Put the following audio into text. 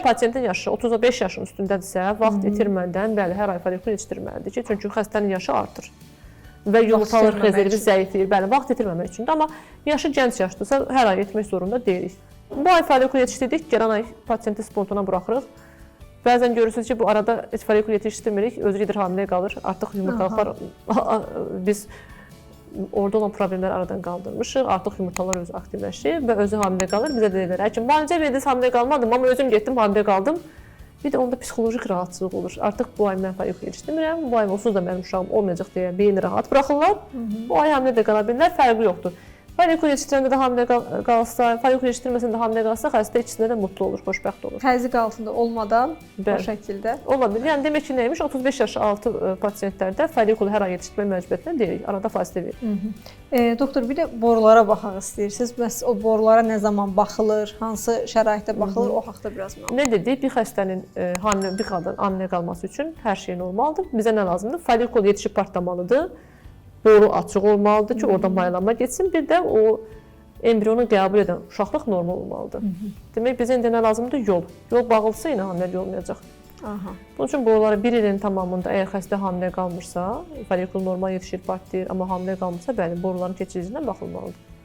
pasientin yaşı 35 yaşın üstündədirsə, vaxt itirmədən, bəli, hər ay follikul yetişdirməlidir ki, çünki xəstənin yaşı artır və yumurtalıq itirməmək rezervi üçün. zəifləyir. Bəli, vaxt itirməmək üçündür, amma yaşı gənc yaşdırsa, hər ay etmək zorunda deyilik. Bu ay follikul yetişdirdik, gələn ay pasienti spontana buraxırıq. Bəzən görürsünüz ki, bu arada heç follikul yetişdirmirik, özü gedir hamilə qalır. Artıq yumurtalıqlar biz orada olan problemləri aradan qaldırmışıq. Artıq yumurtalar özü aktivləşir və özü hamilə qalır. Bizə deyirlər, həkim, müalicə verdiniz, hamilə qalmadım, amma özüm getdim, hamilə qaldım. Bir də onda psixoloji rahatsızlıq olur. Artıq bu ay mən follikul yetişdirmirəm, bu ay onsuz da mənim uşağım olmayacaq deyə beyni rahat buraxırlar. Bu ay hamilə də qala bilirlər, fərqi yoxdur. Follikul yetişdirəndə də hamilə qalsa, follikul yetişdirməsən də hamilə qalsa, xəstə ikisində də mutlu olur, xoşbəxt olur. Təzyiq altında olmadan o şəkildə. Ola bilər. Yəni demək ki, nəymiş? 35 yaş altı pasientlərdə follikulu hər ay yetişdirmə məcburiyyətində deyilik. Arada fasilə verir. Doktor, bir də borulara baxaq istəyirsiniz. Bəs o borulara nə zaman baxılır, hansı şəraitdə baxılır, o haqda biraz məlumat. Nə dedik? Bir xəstənin hamilə, bir qadın hamilə qalması üçün hər şey normaldır. Bizə nə lazımdır? Follikul yetişib partlamalıdır. Boru açıq olmalıdır ki, orada mayalanma getsin. Bir də o embrionu qəbul edən uşaqlıq normal olmalıdır. Demək bizə indi nə lazımdır? Yol. Yol bağlısa yenə hamiləlik olmayacaq. Bunun üçün boruları bir ilin tamamında əgər xəstə hamilə qalmırsa, follikul normal yetişir, partlayır, amma hamilə qalmırsa, bəli, boruların keçiciliğinə baxılmalıdır.